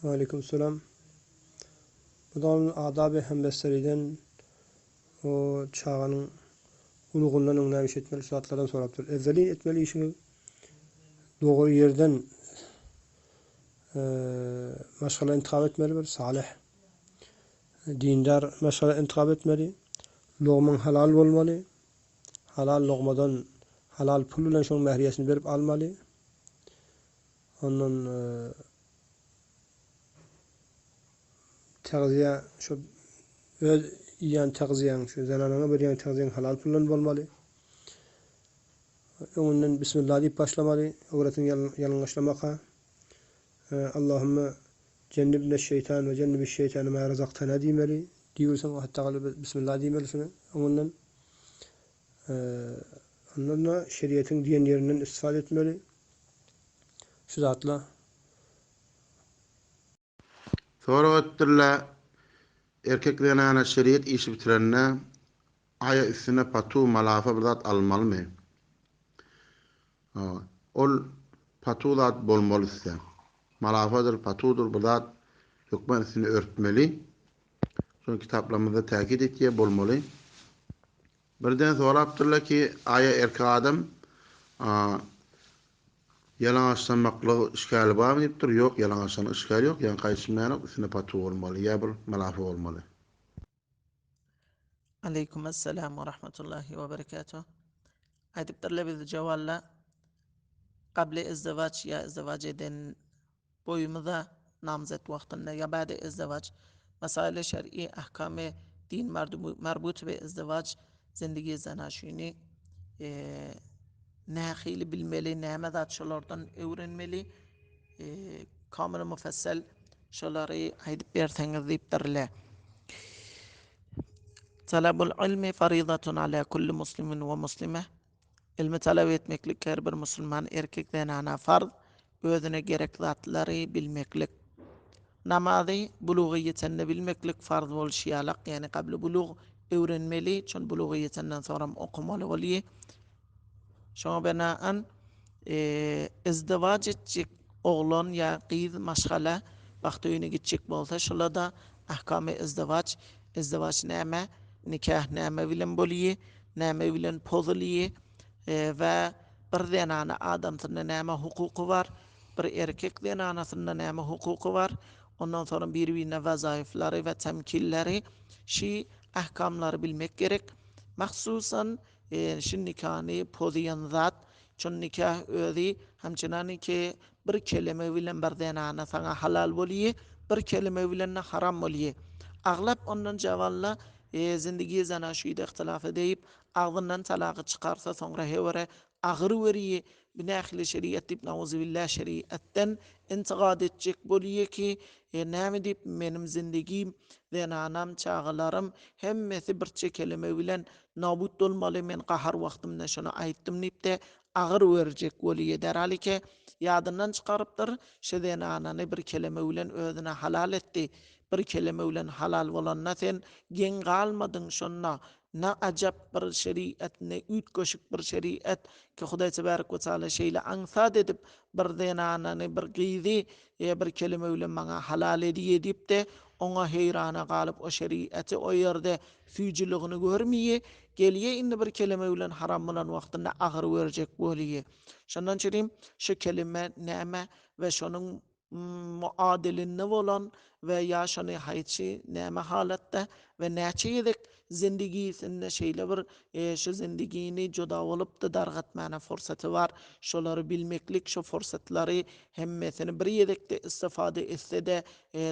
Waleýkim salam. Bu dogan adaby hembesteriden o çaganyň ulugyndan öň näme iş etmeli şu zatlardan sorapdyr. Ewwelin etmeli işiňiz dogry ýerden maşgala intihap etmeli bir salyh dindar maşgala intihap etmeli. Logmaň halal bolmaly. Halal logmadan halal pul bilen şoň mähriýesini berip almaly. Ondan tagziýa şu öz iýýän tagziýaň şu zenanaňa berýän tagziýaň halal puldan bolmaly. Öňünden bismillah diýip başlamaly, öwretiň ýalňyşlamaka. Allahümme jennibne şeýtan we jennibiş şeýtane ma razaktana diýmeli. Diýilseň hatda bismillah diýmeli şuny öňünden. Ondan-da şeriatyň diýen ýerinden istifade etmeli. Şu zatla. Sorag etdirle, erkek zenana şeriat işi bitirende aýa üstüne patu, malafa bir zat almalymy? Ol patu zat bolmaly üste. Malafadyr, patudyr bir zat hökman üstüni örtmeli. Şony kitaplarymyzda täkit etýär, bolmaly. Birden sorapdyrlar ki, aýa erkek adam ýalaňaçlanmaklygy işgäli barmy diýipdir. Ýok, ýalaňaçlanmak işgäli ýok, ýaňky aýdyşym ýaly üstünde patu bolmaly ýa bir malafa bolmaly. Aleýkum essalam we rahmetullahi we berekatuh. Aýdypdyrlar biz jowalla gabli izdiwaç ýa izdiwaç eden boýumyza namzet wagtynda ýa bäde izdiwaç mesaili şer'i ahkamy din marbut be izdiwaç zindigi zenaşyny nähili bilmeli näme zat şolardan öwrenmeli kamyl mufassal şolary aýdyp berseňiz diýipdirler. Talabul ilmi faryzatun ala kulli muslimin we muslime. Ylmy talap etmeklik her bir musulman erkek zenana farz, özüne gerek zatlary bilmeklik. Namazy buluga ýetende bilmeklik farz bolşy ýalak, ýagny gably bulug öwrenmeli, şol buluga ýetenden soňram okamaly bolýar. Şoňa binaen izdiwaç etjek oglan ýa gyz maşgala bagt öýüne gitjek bolsa şulada ahkamy izdiwaç, izdiwaç näme, nikah näme bilen bolýar, näme bilen pozulýar we bir zenana adamsynda näme hukuky bar, bir erkek zenanasynda näme hukuky bar, ondan soňra bir-birine wezaiflary we temkinleri şi ahkamlary bilmek gerek. Mahsusan Şu nikany pozýan zat, şol nikah özi hemçinany ki bir kelime bilen bir zenana saňa halal bolýa, bir kelime bilen-de haram bolýa. Aglap ondan jawalla zindigi zanaşuýda ihtilaf edeýip, agzyndan talagy çykarsa soňra hewere agyr werýe, bu nähili şeriat diýip nauzubillah şeriatdan intigad etjek bolýa ki näme diýip menim zindigim, zenanam, çagalarym hemmesi birçe kelime bilen Nabut bolmaly men gahar wagtymda şony aýtdym diýipde agyr berjek weli ederalike ýadyndan çykarypdyr şi zenanany bir keleme bilen özüne halal etdi bir keleme bilen halal bolanyna sen geň galmadyň şonda ne ajap bir şeriat ne üýtgeşik bir şeriat ki Hudaý tebarek we taala şeýle aňsat edip bir zenanany bir gyzy bir keleme bilen maňa halal ediýe diýipde oňa heýrana galyp o şeriaty o ýerde Süýjüligini görmeýe, gelýe indi bir keleme bilen haram bolan wagtynda agyr görjek bolýe. Şondan çürim şu kelime näme we şonuň muadilinde bolan we ýa şony haýçy näme halatda we näçe gezek zindigisinde şeýle bir şu zindigini juda bolupdy dargatmana fursaty bar. Şolary bilmeklik şu fursatlary hemmesini bir gezekde istifade etse-de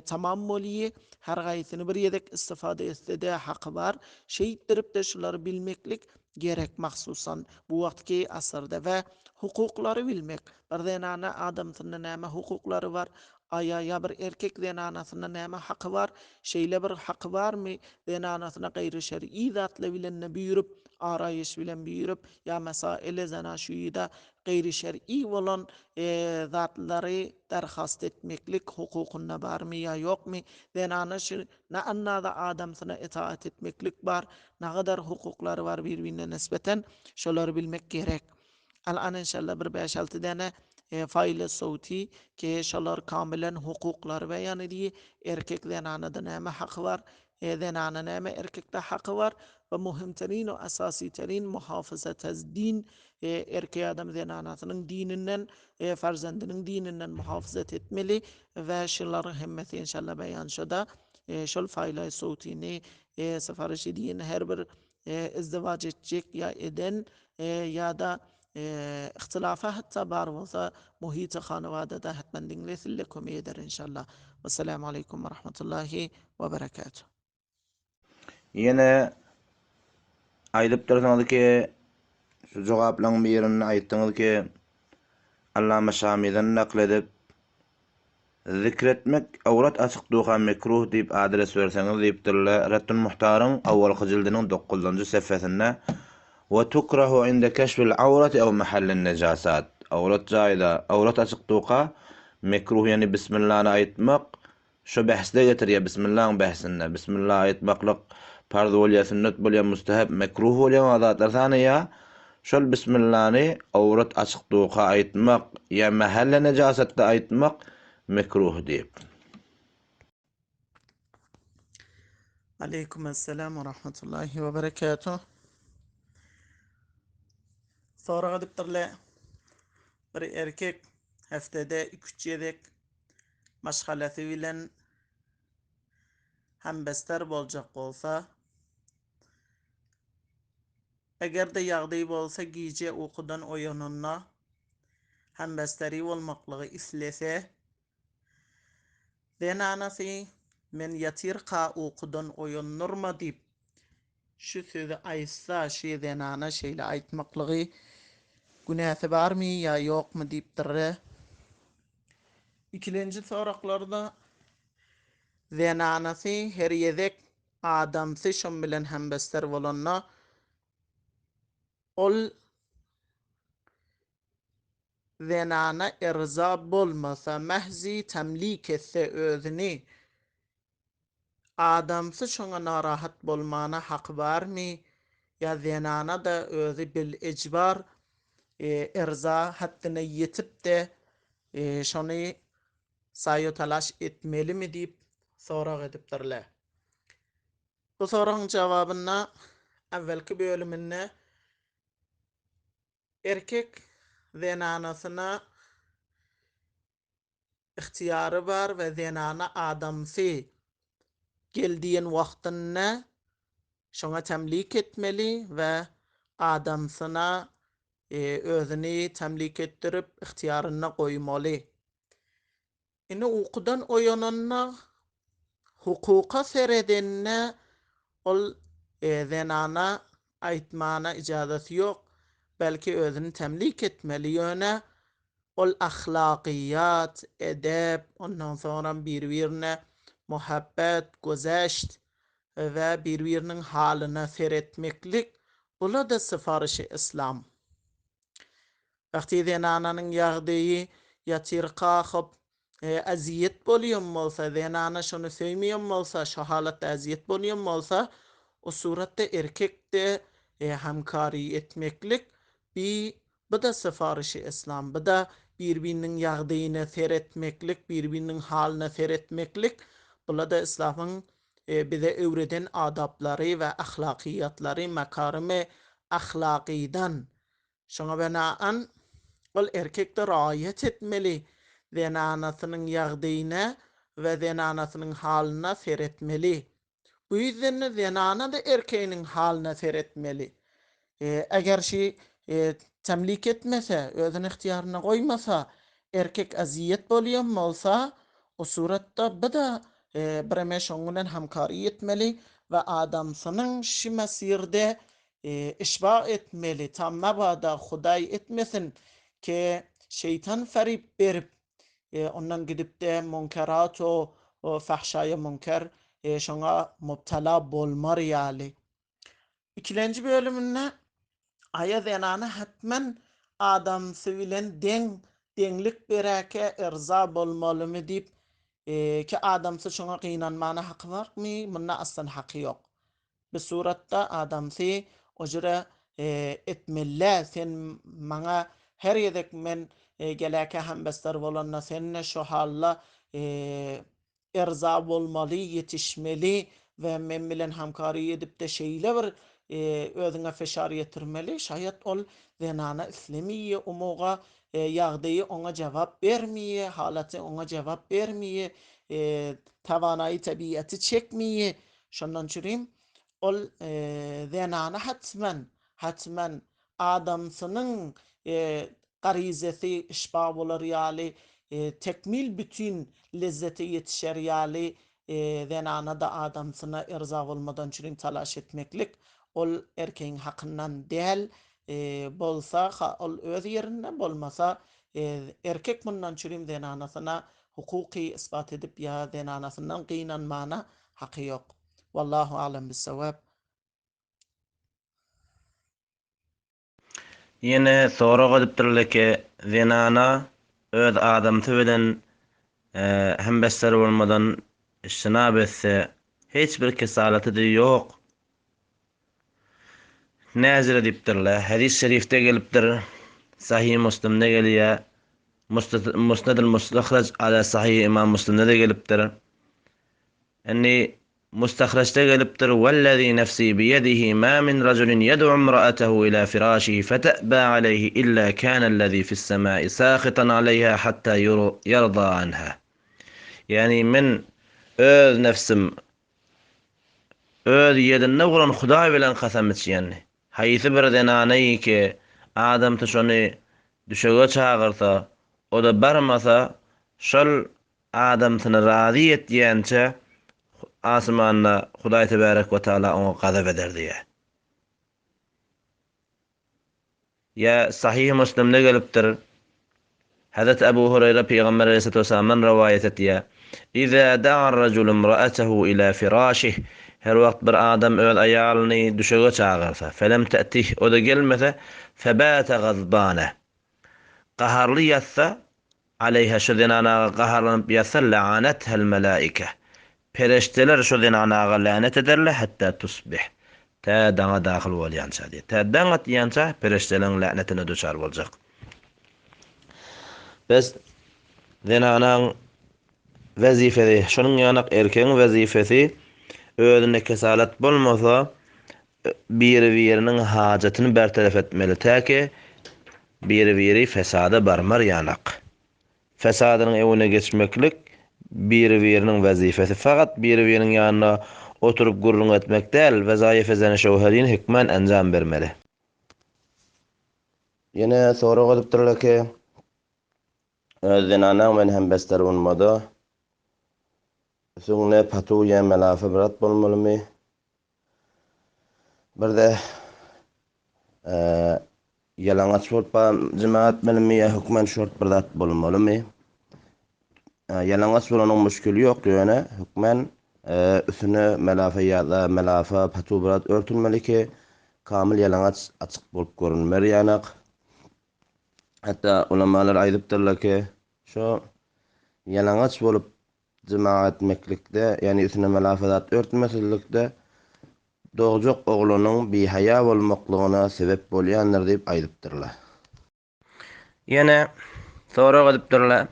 tamam bolýe. Her gaýsyny bir gezek istifada etse-de haky bar. Şeýtdirip-de şulary bilmeklik gerek mahsusan bu wagtky asyrda we hukuklary bilmek. Bir zenana adamsynda näme hukuklary bar, aýa ýa bir erkek zenanasynda näme haky bar, şeýle bir haky barmy zenanasyna gaýry şer'i zatlar bilen-de buýrup, araýyş bilen buýrup ýa mesaili zenaşuýyda gaýry şer'i bolan zatlary Darhast etmeklik hukukynda barmy ýa ýokmy, zenana şu ne andaza adamsyna itaat etmeklik bar, nagadar hukuklary bar bir-birine nisbeten, şolary bilmek gerek. Al-an enşalla bir bäş-alty däne. Faýly sowti ki şolar kamilen hukuklary beýan edýär. Erkek zenanada näme haky bar, zenana näme erkekde haky bar we muhimterin we asasyterin muhafazat az din erkek adam zenanasynyň dininden, farzandiniň dininden muhafazat etmeli we şularyň hemmesi inşallah beýan şoda şol faýly sowtini syfaryş edýän her bir izdiwaç etjek ýa eden ýa-da ihtilafa hatda bar bolsa muhiti hanawadada hetmen diňlesinle kömek eder inşallah. Wessalamu aleýkum we rahmetullahi we berekatuh. Ýene aýdypdyrsyňyz ki, şu jogaplaryň birinde aýtdyňyz ki, Allama Şamydan nakl edip, Zikretmek awrat açyk duha mekruh diýip adres berseňiz diýipdirler. Reddul Muhtaryň awalky jildiniň dokuzynjy sefesinde We tukrahu inde keşfil awrati ew mahallin nejasat Awrat jaýda awrat açyk duka mekruh ýagny bismillany aýtmak Şo behsde getirýär bismillaň behsinde bismilla aýtmaklyk parz bolýar sünnet bolýar mustahap mekruh bolýar o zatlar sanaýar Şol bismillany awrat açyk duka aýtmak ýa mähelle nejasatda aýtmak mekruh diýip. Aleýkum esselam we rahmetullahi we berekatuh. Sorag edipdirler. Bir erkek heftede 2-3 gezek maşgalasy bilen hembester boljak bolsa, Eger-de ýagdaý bolsa gije ukudan oýananda hembesteri bolmaklygy islese, zenanasy men ýatyrka ukudan oýandyrma diýip şu sözi aýtsa şi zenana şeýle aýtmaklygy günäsi barmy ýa ýokmy diýipdirre. Ikilenji soraglarda zenanasy her gezek Adamsy şon bilen hembester bolanda, ol zenana yrza bolmasa, mähzi temlik etse özüni, adamsy şoňa narahat bolmana haky barmy ýa zenana-da özi bil-ejbar yrza hetdine ýetip-de şony saýu-talaş etmelimi diýip sorag edipdirler. Bu soragyň jawabynda äwwelki bölüminde erkek zenanasyna ygtyýary bar we zenana adamsy gel diýen wagtynda şoňa temlik etmeli we adamsyna özüni temlik etdirip ygtyýarynda goýmaly. Indi ukudan oýananda, hukuka seredende ol zenana aýtmana ijazasy ýok, belki özüni temlik etmeli, ýöne ol ahlagyýat, edep, ondan soňram bir-birine muhabbet, güzeşt we bir-biriniň halyna seretmeklik, bula-da syfaryşy yslam. Wagty zenananyň ýagdaýy ýatyrka hop ezýet bolýan bolsa, zenana şony söýmeýän bolsa, şo halatda ezýet bolýan bolsa, o suratda erkekde hemkary etmeklik bi bu-da syfaryşy yslam, bu-da bir-biriniň ýagdaýyna seretmeklik, bir-biriniň halyna seretmeklik, bula-da yslamyň bize öwreden adaplary we ahlakyýatlary, makarymy ahlakydan Şoňa binaen, ol erkek-de raýat etmeli, zenanasynyň ýagdaýyna we zenanasynyň halyna seretmeli. Bu ýüzden-de zenana-da erkeginiň halyna seretmeli. Eger şi temlik etmese, özüni ygtyýaryna goýmasa, erkek ezýet bolýan bolsa, o suratda bu-da bireme şoň bilen hamkary etmeli we adamsynyň şi mesirde Işba etmeli, ta mabada Hudaý etmesin ke şeýtan ferip berip, ondan gidip-de munkerat-u fahşaýa munker şoňa mubtala bolmar ýaly. Ikilenji bölüminde aýa zenana hetmen adamsy bilen deň deňlik beräke yrza bolmalymy diýip, ki adamsy şoňa gynanmana haky barmy? Munda aslan haky ýok. Bir suratda adamsy o jüre etmelidä sen maňa her gezek men Geläkä hembester bolanda sen-de şo halla yrza bolmaly, ýetişmeli we men bilen hamkary edip-de şeýle bir özüňe feşar ýetirmeli, şaýat ol zenana islemeýe umuga, ýagdaýy oňa jebap bermeýe, halaty oňa jebap bermeýe, tawanaýy tebiaty çekmeýe, şondan çürim ol zenana hatman, hatman adamsynyň garizesi yşba bolar ýaly, tekmil bütin lezzete ýetişer ýaly zenana-da adamsyna yrza bolmadan çürim talaş etmeklik ol erkegiň hakyndan däl, bolsa ol öz ýerinde, bolmasa erkek mundan çürim zenanasyna hukuky isbat edip ýa zenanasyndan gynanmana haky ýok. Wallahu alem bissawab. Ýene sorag edipdirler ki, zenana öz adamsy bilen hembester bolmadan ijtinap etse, hiç bir kesalaty-da ýok. Näzire diýipdirler. Hadys şerifde gelipdir, Sahyh Muslimde gelýär, Musnadul Mustahraj ala Sahyh Imam Muslimde-de gelipdir. Indi Mustahrajda gelipdir, Wellezî nefsî biýedihi mâ min rajulin ýed'u imra'atehu ilâ firâşihi fete'bâ aleyhi illâ kânellezî fissemâi sâhitan aleyhâ hattâ ýerzâ anhâ. Ýagny men öz nefsim öz ýedinde bolan Hudaý bilen kasam içýän, haýsy bir zenany ki adamsy şony düşege çagyrsa, o-da barmasa, şol Adamsyny razy etýänçä, asmanda Hudaý tebärek we taala oňa gazap eder diýýär. Ýa Sahyh Muslimde gelipdir, Hezreti Ebu Hureýre Pygamber aleýhissalatu wessalamdan rowaýat etýär, Iza da'a ar-rajulu imra'atahu ila firaşih, Her wagt bir adam öz aýalyny düşege çagyrsa, felem te'tih, o-da gelmese, febâte gazbâne, gaharly ýatsa, Aleýha şu zenanaga gaharlanyp ýatsa la'anethel melaike. Pereşteler şu zenanaga länet ederler hatta tusbih. Tä daňa dahyl bolýança diýýär. Tä daň atýança pereşteleriň länetine duçar boljak. Bes zenanaň wezipesi, şonuň ýanak erkegiň wezipesi özünde kesalat bolmasa biri-biriniň hajatyny bertaraf etmeli täki biri-biri fesada barmar ýanak. Fesadynyň öňüne geçmeklik biri-biriniň wezipesi. Fakat biri-biriniň ýanynda oturyp gürrüň etmek däl, wezaýefe zene şöwherini hökmän enjam bermeli. Ýene sorag edipdirler ki, Öz zenanaň men hem bester unmada. Üsüňde patu ýa melafe brat bolmalymy? Birde ýalaňaç bolup jyma etmelimi ýa hökman şort bir zat bolmalymy? Ýalaňaç bolanyň müşkili ýok ýöne hökman üstüne melafe ýa-da melafe patu bir zat örtülmeli ki kamyl ýalaňaç açyk bolup görünmer ýanak. Hatda ulamalar aýdypdyrlar ki şo ýalaňaç bolup Jyma etmeklikde, ýagny üstüne melafe zat örtmesizlikde dogjak oglanyň bihaýa bolmaklygyna sebep bolýandyr diýip aýdypdyrlar. Ýene sorag edipdirler,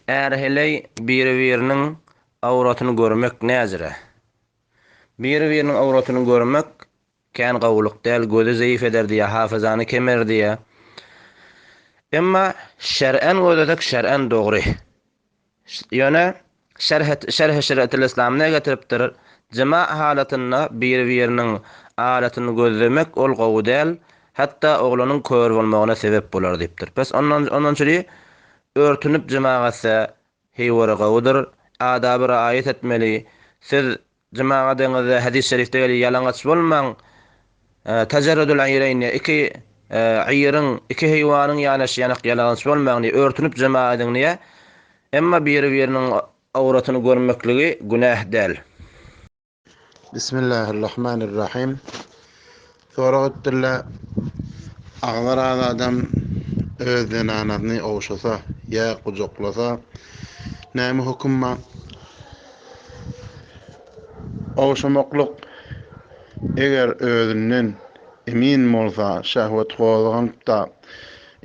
Är-heleý biri-biriniň awratyny görmek näjire? Biri-biriniň awratyny görmek kän gowulyk däl, gözi zeýif eder diýýär, hafyzany kemer diýýär. Emma şer'en gözlesek şer'en dogry. Ýöne Şerh Şerh Şeriatil Islam ne getiripdir? Jima halatynda biri-biriniň alatyny gözlemek ol gowy däl, hatda oglanyň kör bolmagyna sebep bolar diýipdir. Pes ondan ondan çüri örtünip jima etse heýwere gowudyr. Adaby raýat etmeli. Siz Jymaga deňizde hadys şerifde gelýär, ýalaňaç bolmaň, tajarrudul aýreýn diýýär, iki aýryň, iki heýwanyň ýanaşy ýanak ýalaňaç bolmaň diýýär, örtünip jyma ediň diýýär. Emma biri-biriniň awratyny görmekligi günäh däl. Bismillahirrahmanirrahim. Sorag etdirler, Agza razy adam öz zenanasyny ogşasa ýa gujaklasa näme höküm bar? Ogşamaklyk eger özünden emin bolsa, şehwet gozganyp-da.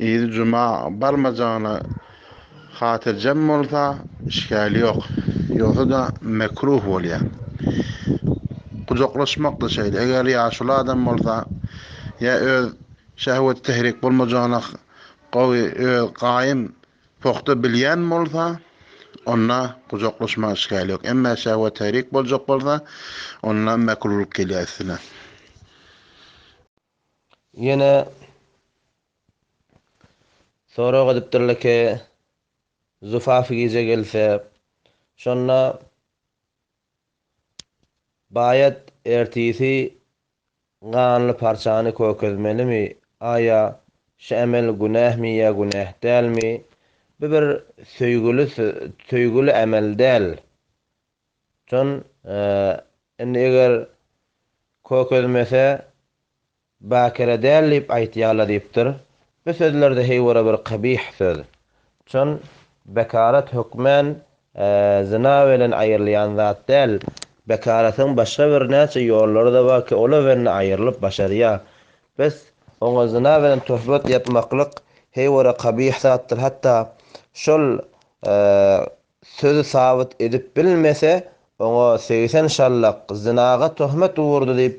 Yzy juma barmajagyna hatyrjem bolsa, işgäli ýok. Ýogsa-da mekruh bolýar. Gujaklaşmak-da şeýle. Eger ýaşuly adam bolsa, ýa öz şehweti tehrik bolmajagyna gowy öz gaýym pugta bilýän bolsa, onda gujaklaşmaga işgäli ýok. Emma şehwet tehrik boljak bolsa, onda mekruhlyk gelýär üstüne. Ýene sorag edipdirler ki, Zufaf gije gelse, şonda baýat ertisi ganly parçany kökezmelimi, aýa şu emel günähmi ýa günäh dälmi? Bu bir söýgüli söýgüli emel däl. Şon indi eger kökezmese Bakire däl diýip aýtýarlar diýipdir. Bu sözlerde heýwere bir kabyh söz. Çün bekarat hökmän zyna bilen aýrylýan zat däl. Bekaratyň başga bir näçe ýollary-da bar ki, ola bende aýrylyp başarýar. Bes, oňa zyna bilen töhmet ýapmaklyk heýwere kabyh zatdyr. Hatda şol Sözi sabyt edip bilmese, oňa 80 şallak, zynaga töhmet urdy diýip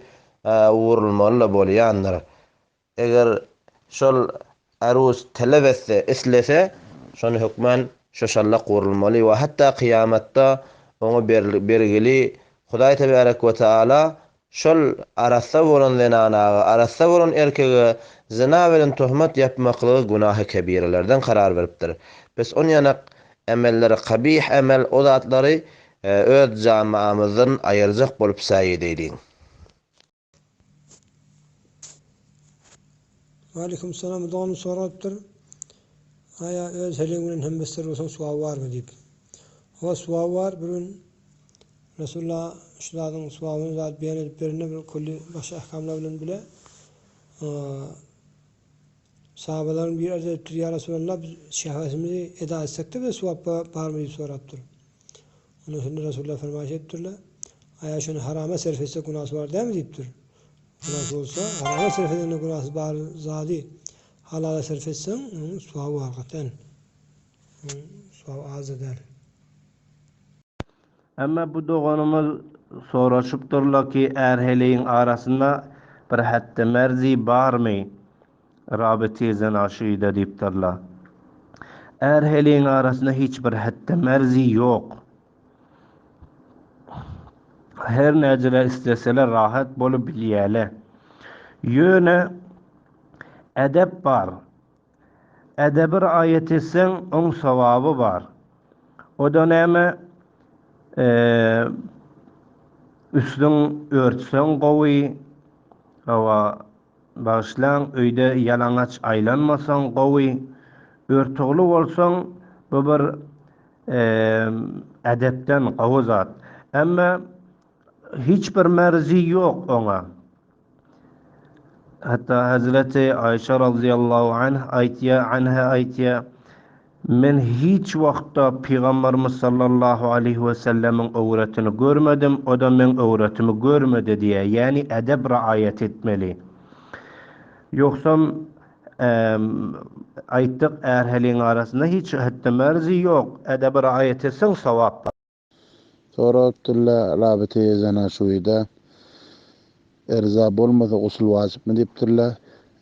urulmaly-da bolýandyr. Eger şol arus talap etse, islese, şony hökman şo şallak urulmaly we hatda kyýamatda oňa bergili Hudaý tebärek we taala Şol arassa bolan zenanaga, arassa bolan erkege zyna bilen töhmet ýapmaklygy günahy kebirelerden karar beripdir. Bes onýanak emelleri kabih emel o zatlary öz jamaamyzdan aýyrjak bolup säý edeýliň. Waleýkim salam doganym sorapdyr aýa öz heleň bilen hembester bolsaň sogaby barmy diýip. Hawa sogaby bar bir gün Resulullah şu zadyň sogabyny zat beýan edip berende bir külli başga ahkamlar bilen bile sahabalaryň biri arz edipdir, Ýa Resulallah biz şehwetimizi eda etsekde bize sogap barmy diýip sorapdyr. Ondan soňra Resulullah fermaýyş edipdirler, Aýa şony harama serf etsek günasy bar dälmi diýipdir. Günasy bolsa, harama serf edende günasy bar zady halala serf etseň, onuň sogaby bar gaten. Onuň sogaby az-da däl. Emma bu doganymyz soraşypdyrlar ki är-heleýiň arasynda bir hetde merzi barmy rabite zenaşyda diýipdirler. Är-heleýiň arasynda hiç bir hetde merzi ýok. Her näcele isleseler rahat bolup bilýäle. Ýöne edep bar. Edebi raýat etseň, oň sogaby bar. O-da näme, üstüň örtseň gowy, hawa, bagyşlaň, öýde ýalaňaç aýlanmasaň gowy. Örtügli bolsaň, bu bir edepden gowy zat. Emma hiç bir merzi ýok oňa. Hatda Hezreti Aýşe razyýallahu anh aýtýar, anha aýtýar, Men hiç wagtda Pygamberimiz sallallahu aleýhi we sellemiň öwretini görmedim, o-da meň öwretimi görmedi diýýär, ýagny edep raýat etmeli. Ýogsam aýtdyk, är-heliň arasynda hiç hetdi merzi ýok, edebi raýat etseň sogap bar. Sorapdyrlar, Rabite-i zenaşuýda erza bolmasa gusul wajypmy diýipdirler.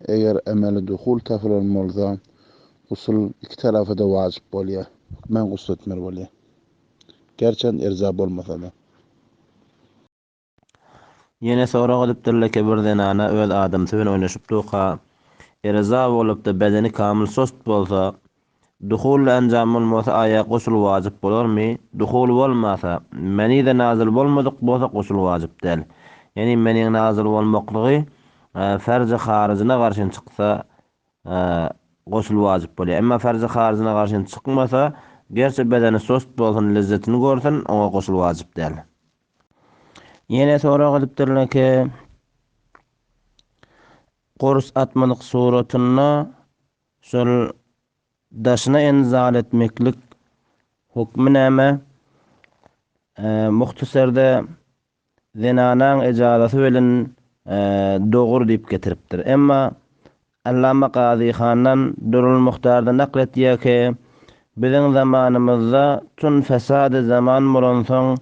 Eger emeli duhul tapylan bolsa, gusul iki tarapa-da wajyp bolýar. Hökmän gusl etmeli bolýar. Gerçem erza bolmasa-da. Ýene sorag edipdirler-ki, bir zenana öz adamsy bilen oýnaşyp durka, erza bolupda bedeni kamyl sost bolsa, duhully enjam bolmasa aýa gusul wajyp bolarmy? Duhul bolmasa, meni-de nazyl bolmadyk bolsa gusul wajyp däl. Ýagny meniň nazyl bolmaklygy ferji haryjyna garşyn çyksa Gusl wajyp bolýar. Emma farzy haryjyna garşy çykmasa, gerçi bedeni sust bolsun, lezzetini görsün, oňa gusl wajyp däl. Ýene sorag edipdirler ki, gurs atmadyk suratynda şol daşyna enzal etmeklik hukmy näme? Muhtasarda Zenanaň ejazasy bilen dogry diýip getiripdir. Emma. Allama Gazy Handan Durrul Muhtarda nakl etýär ki, Biziň zamanymyzda çun fesady zaman bolansoň,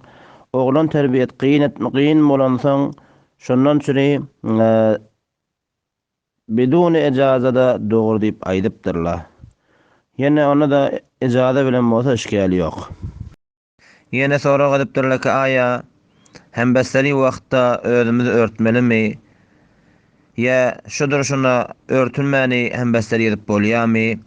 oglan terbiýet kyn kyn bolansoň, şondan çüri biduny ejazada dogry diýip aýdypdyrlar. Ýene onda-da ejaza bilen bolsa işgäli ýok. Ýene sorag edipdirler ki, Aýa, hembesteri wagtda özümizi örtmelimi? Ýa şu durşuna örtünmäni hembesteri edip bolýamy?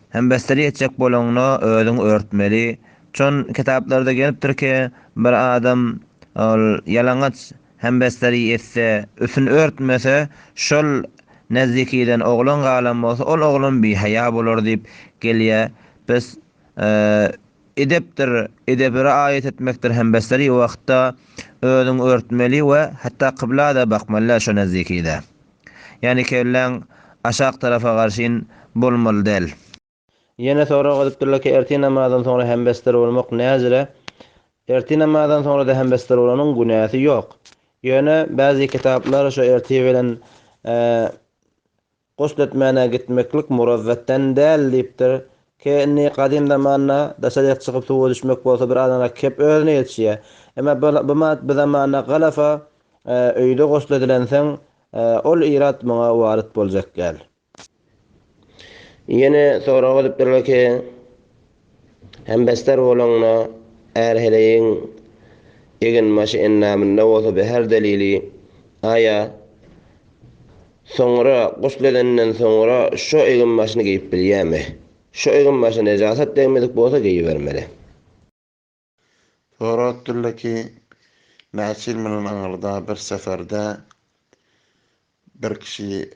Hembesteri etjek bolaňda özüňi örtmeli. Çon kitaplarda gelipdir ki, bir adam ol ýalaňaç hembesteri etse, üstüni örtmese, şol näzdikiden oglan galan bolsa, ol oglan bihaýa bolar diýip gelýär. Bes, Edepdir, edebi raýat etmekdir hembesteri wagtda özüňi örtmeli we hatda kybla-da bakmaly däl şo nazdikide. Ýagny kelläň aşak tarapa garşyn bolmaly däl. Ýene sorag edipdirler ki ertir namazdan soňra hembester bolmak näzire? Ertir namazdan soňra-da hembester bolanyň günäsi ýok. Ýöne bäzi kitaplar şo ertir bilen Gusl etmäne gitmeklik murewwetden däl diýipdir. Ke indi gadym zamanda daşaryk çykyp suwa düşmek bolsa bir adamlar kep özüne ýetişýär. Emma bu bu zamanda galafa öýde gusl edilenseň ol irat muňa waryt boljak däl. Ýene sorag edipdirler ki, Hembester bolanda är-heleýiň eginbaşy endamynda bolsa beher delili aýa Soňra gusl edenden soňra şo eginbaşyny geýip bilýämi? Şo eginbaşa nejasat degmedik bolsa geýibermeli. Sorapdyrlar ki, Näçe ýyl mundan aňyrda bir seferde bir kişi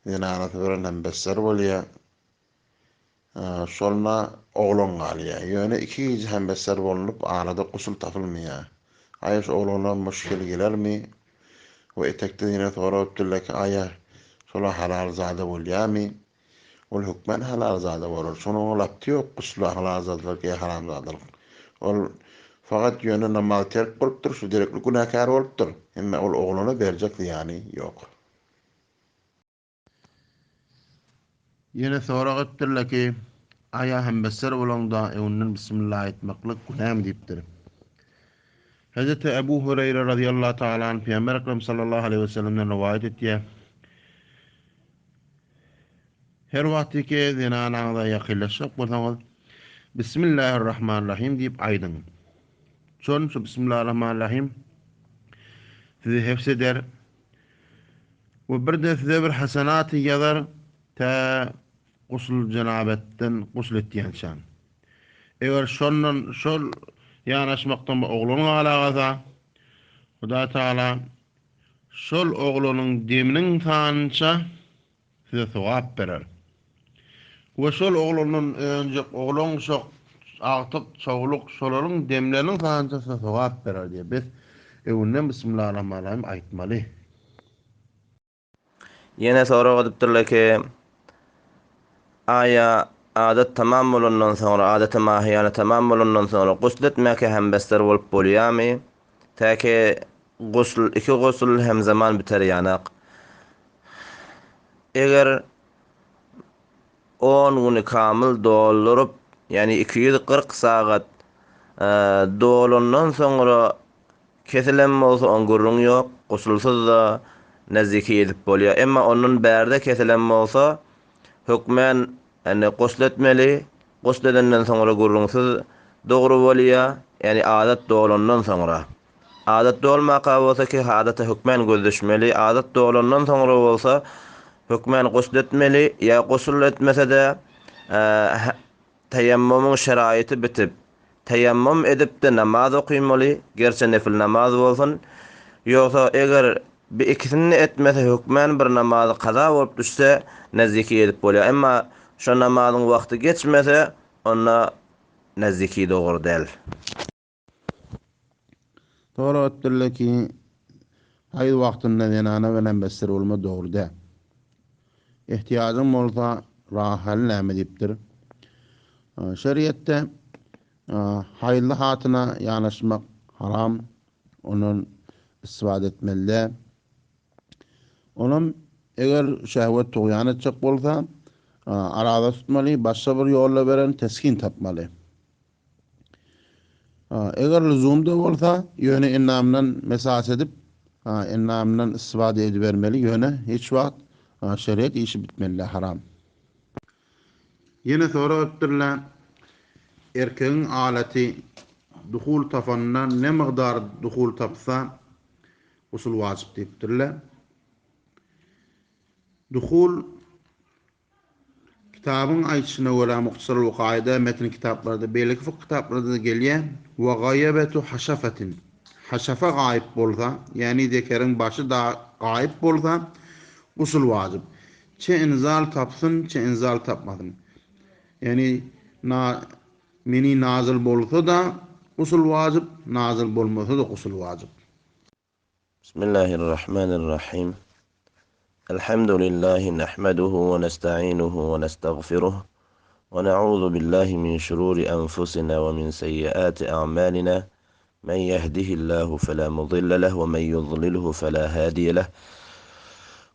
zenanasy bilen hembester bolýar. Şonda oglan galýar. Ýöne iki gije hembester bolnup, arada gusul tapylmaýar. Aýa şu oglana muşkil gelermi? We etekden ýene sorapdyrlar ki, aýa şolar halalzada bolýarmy? Ol hökmän halalzada bolar. Şonuň oňa lapty ýok, gusla halalzadalyk ýa haramzadalyk. Ol fakat ýöne namazy terk bolupdyr, şu derekli günäkär bolupdyr. Emma ol oglana berjek zyýany ýok. Ýene sorag etdirler ki, Aýa hembester bolaňda öňünden bismillah aýtmaklyk günämi diýipdir. Hezreti Ebu Hureýre razyýallahu taala anh Pygamber Ekrem sallallahu aleýhi we sellemden rowaýat etýär. Her wagtyky zenanaňyza ýakynlaşjak bolsaňyz, Bismillahirrahmanirrahim diýip aýdyň. Şon şu Bismillahirrahmanirrahim sizi hefz eder. We birde size bir hasenaty ýazar tä gusl jenabetden gusl etýänçäň. Eger şondan şol ýanaşmakdan bir oglan galagasa, Hudaý Tagala şol oglanyň deminiň sanynça size sogap berer. We şol oglandan önjek oglan uşak, agtyk, çowluk şolaryň demleriniň sanynça size sogap berer diýýär. Bes öňünden Bismillahirrahmanirrahim aýtmaly. Ýene sorag edipdirler ki, Aýa adat tamam bolandan soňra, adaty mahyýana tamam bolandan soňra gusl etmäkä hembester bolup bolýarmy? Täki gusl, iki gusl hemzaman biter ýanak. Eger on güni kamyl dolduryp, ýagny 240 sagat dolandan soňra kesilen bolsa oň gürrüňi ýok, gusulsyz-da neziki edip bolýar. Emma ondan bärde kesilen bolsa, hökmän ýagny gusl etmeli, gusl edenden soňra gürrüňsiz dogry bolýar, ýagny adat dolandan soňra. Adat dolmaka bolsa ki adata hökmän göz düşmeli, adat dolandan soňra bolsa hökmän gusl etmeli, ýa gusl etmese-de teýemmumyň şeraýyty bitip, teýemmum edip-de namaz okymaly, gerçe nefil namaz bolsun, ýogsa eger bi ikisini-de etmese hökmän bir namazy kaza bolup düşse neziki edip bolýar, emma şo namazyň wagty geçmese onda neziki dogry däl. Sorag etdirler ki, haýz wagtynda zenana bilen besser bolma dogry däl. Ehtiýajyň bolsa rahaly näme diýipdir. Şeriýetde haýzly hatyna ýanaşmak haram, ondan istifade etmeli däl. Onam. Eger şehwet tugýan etjek bolsa, araza tutmaly, başga bir ýolla beren teskin tapmaly. Eger lüzum-da bolsa, ýöne endamyndan mesas edip, endamyndan istifade edibermeli, ýöne hiç wagt şeriat işi bitmeli haram. Ýene sorag etdirler, erkegiň alaty duhul tapanda ne mygdar duhul tapsa, gusul wajyp diýipdirler. Duhul Kitabyň aýdyşyna görä Muhtasarul Wukaýada, metn kitaplarda, beýleki fykh kitaplarda-da gelýär, Wa gaýabetu haşafetin, haşafa gaýyp bolsa, ýagny zekeriň başy da gaýyp bolsa, gusul wajyp. Çe inzal tapsyn, çe inzal tapmasyn. Ýagny na meni nazyl bolsa-da gusul wajyp, nazyl bolmasa-da gusul wajyp. Bismillahirrahmanirrahim. Elhamdülillahi nahmeduhu ve nesta'inuhu ve nestagfiruh ve na'udzu billahi min şururi enfusina ve min seyyiati a'malina. Men yehdihillahu fela mudille leh ve men yudlilhu fela hadiye leh.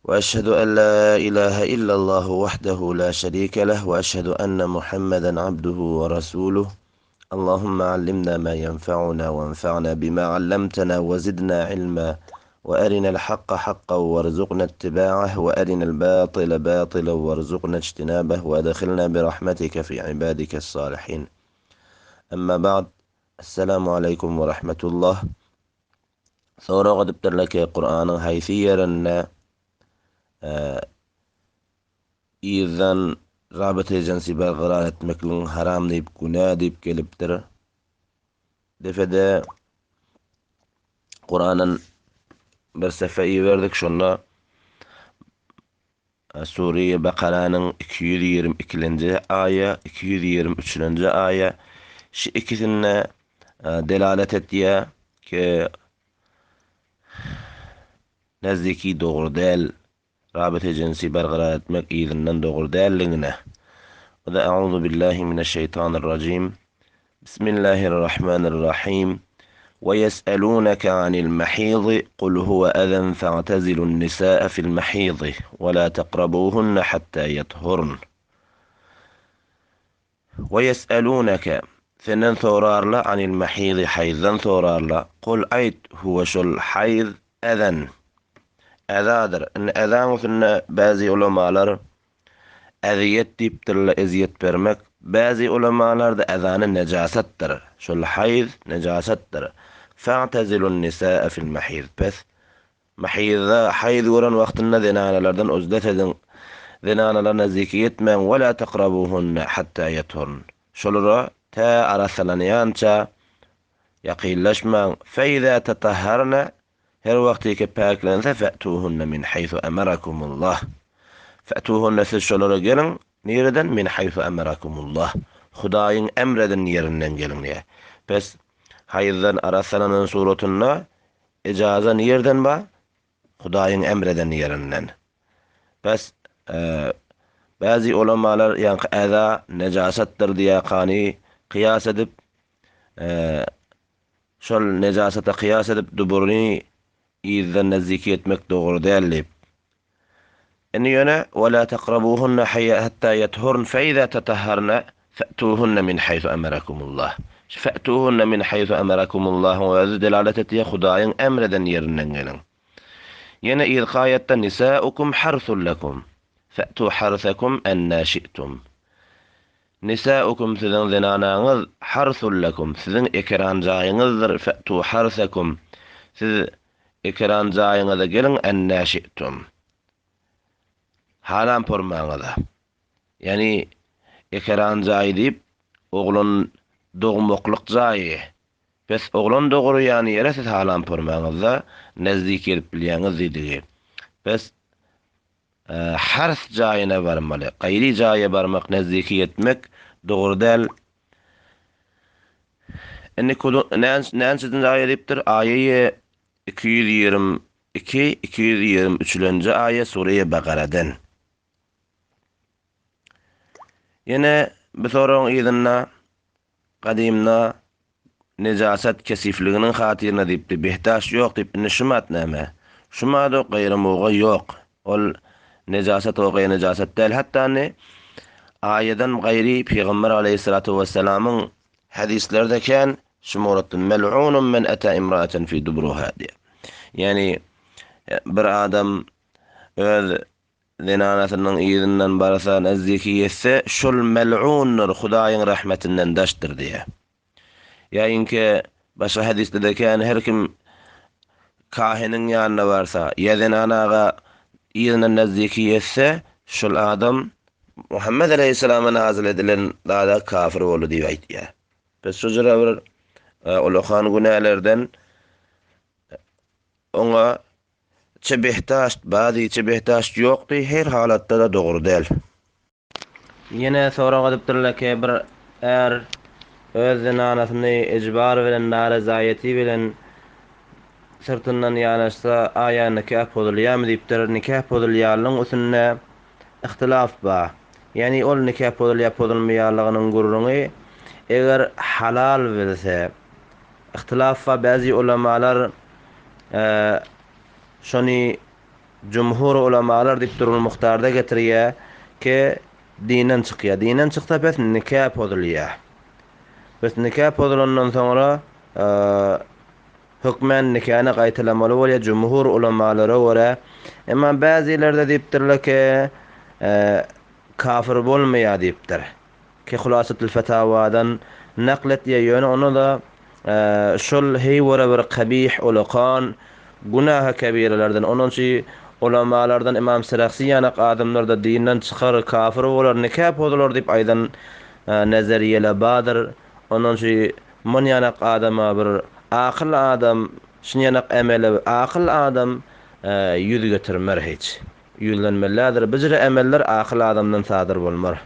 Ve eşhedü en la ilahe illallah vahdehu la şerike leh ve eşhedü enne Muhammeden abduhu ve resuluh. اللهم علمنا ما ينفعنا وانفعنا بما علمتنا وزدنا علما وأرنا الحق حقا وارزقنا اتباعه وأرنا الباطل باطلا وارزقنا اجتنابه وأدخلنا برحمتك في عبادك الصالحين أما بعد السلام عليكم ورحمة الله Sorag edipdirler ki, Kuranyň haýsy ýerinde Yzdan rabita jensi berkarar etmekligiň haram diýip, günä diýip gelipdir. Defede Kurandan bir sefe iberdik, şonda Sure-i Bakaranyň 222-nji aýa, 223-nji aýa şu ikisinde delalet etýär ki nezdiki dogry däl Rabita jynsy berkarar etmek yzyndan dogry däldigine. O-da Euzu billahi mineşşeýtanirrajim. Bismillahirrahmanirrahim. Ve yes'eluneke anil mahizi kul huve ezen fe'tezilun nisaa fil mahizi ve la tekrabuhunne hatta yethurn. Ve yes'eluneke senden sorarlar anil mahizi haýzdan sorarlar. Kul aýt huwe şol haýz ezen ezadyr. Indi ezaň üstünde bäzi ulamalar ezýet diýipdirler, ezýet bermek. Bäzi ulamalar-da ezany nejasatdyr. Şol haýz nejasatdyr. Fa'tezilun nisaa fil mahiz. Pes Mahyzda, haýz gören wagtynda zenanalardan uzlet ediň, zenanalar nazdiki etmäň, we la takrabuhunne hatta ýethurn, şolara tä arassalanýança ýakynlaşmaň, fe iza tatahharna, her wagtyky päklense, fe'tuhunne min haýsu emerakumullah, fe'tuhunne siz şolara geliň, nireden, min haýsu emerakumullah, Hudaýyň emreden ýerinden geliň diýýär. Pes, haýzdan arassalanan suratynda Ijaza nirden bar? Hudaýyň emr eden ýerinden. Bes, bäzi ulamalar ýaňky äza nejasatdyr diýýärkany kyýas edip, şol nejasata kyýas edip duburyny yzdan nazdiki etmek dogry däl diýip. Indi ýöne, Ve lâ tekrabuhunne hattâ yethurn fe izâ tetahharne fe'tûhunne min haýsu emerakumullah. Şu fe'tûhunne min haýsu emerakumullah-yň özi delalet etýär, Hudaýyň emr eden ýerinden geliň. Ýene yzky aýatda Nisâukum harsul lekum, fe'tû harsakum ennâ şi'tum. Nisâukum siziň zenanaňyz, harsul lekum, siziň ekeran jaýyňyzdyr, fe'tû harsakum, siz Ekeran jaýyňyza geliň ennä şi'tum. Halan pormaňyza. Ýagny ekeran jaýy diýip, oglan dogmaklyk jaýy. Bes oglan dogurýan ýere siz halan pormaňyzda näzdik gelip bilýäňiz diýdigi. Bes hars jaýyna barmaly. Gaýry jaýa barmak näzdiki ýetmek dogry däl. Indi näçedinji aýa diýipdir? Aýaýy 222, 223-lenji aýa Sure-i Bakaradan. Ýene bu soragyň yzynda gadymda nejasat kesifliginiň hatyryna diýipdi. Behdaş ýok diýip, indi şu mat näme? Şu mada gaýramuga ýok. Ol. Nejasat we gaýry nejasat däl. Hatda indi aýadan gaýry Pygamber aleýhissalatu wessalamyň hadyslarda kän şu muratdan mel'unun men ata imra'atan fi dubruha diýýär. Ýagny bir adam öz zenanasynyň yzyndan barsa, nazdiki ýetse, şol mel'undyr, Hudaýyň rahmetinden daşdyr diýýär. Ýa inki başga hadysda-da kän her kim kahiniň ýanyna barsa, ýa zenanaga yzyndan nazdiki ýetse, şol adam Muhammet aleýhissalama nazyl edilen zada kafir boldy diýip aýtýar. Biz şu jyra bir ulakan günälerden oňa çe behdaşt bady, çe behdaşt ýokdy, her halatda-da dogry däl. Ýene sorag edipdirler ki, bir är öz zenanasyny ejbar bilen, narezaýeti bilen syrtyndan ýanaşsa, aýa nikah pozulýarmy diýipdir. Nikah pozulýarlygyň üstünde yhtylaf bar. Ýagny ol nikah pozulýar pozulmaýarlygynyň gürrüňi eger halal bilse, yhtylaf bar. Bäzi ulamalar şony Jumhur ulamalar diýip Durrul Muhtarda getirýär ki, dinden çykýar. Dinden çyksa pes nika pozulýar. Pes nika pozulandan soňra hökmän nikany gaýtalamaly bolýar jumhur ulamalara görä. Emma bäzilerde diýipdirler ki, kafir bolmaýar diýipdir. Ki Hulasatul Fetawadan nakl etýär, ýöne onda-da şol heýwere bir kabih ulakan günahy kebirelerden, onuň üçin ulamalardan Ymam Serahsi ýanak adamlar-da dinden çykar, kafir bolar, nika pozular diýip aýdan nazariýeler bardyr. Onuň üçin mun ýanak adama bir akyl adam, şun ýanak emele akyl adam ýüz getirmer hiç. Ýüzlenmelidir. Bijre emeller akyl adamdan sadyr bolmar.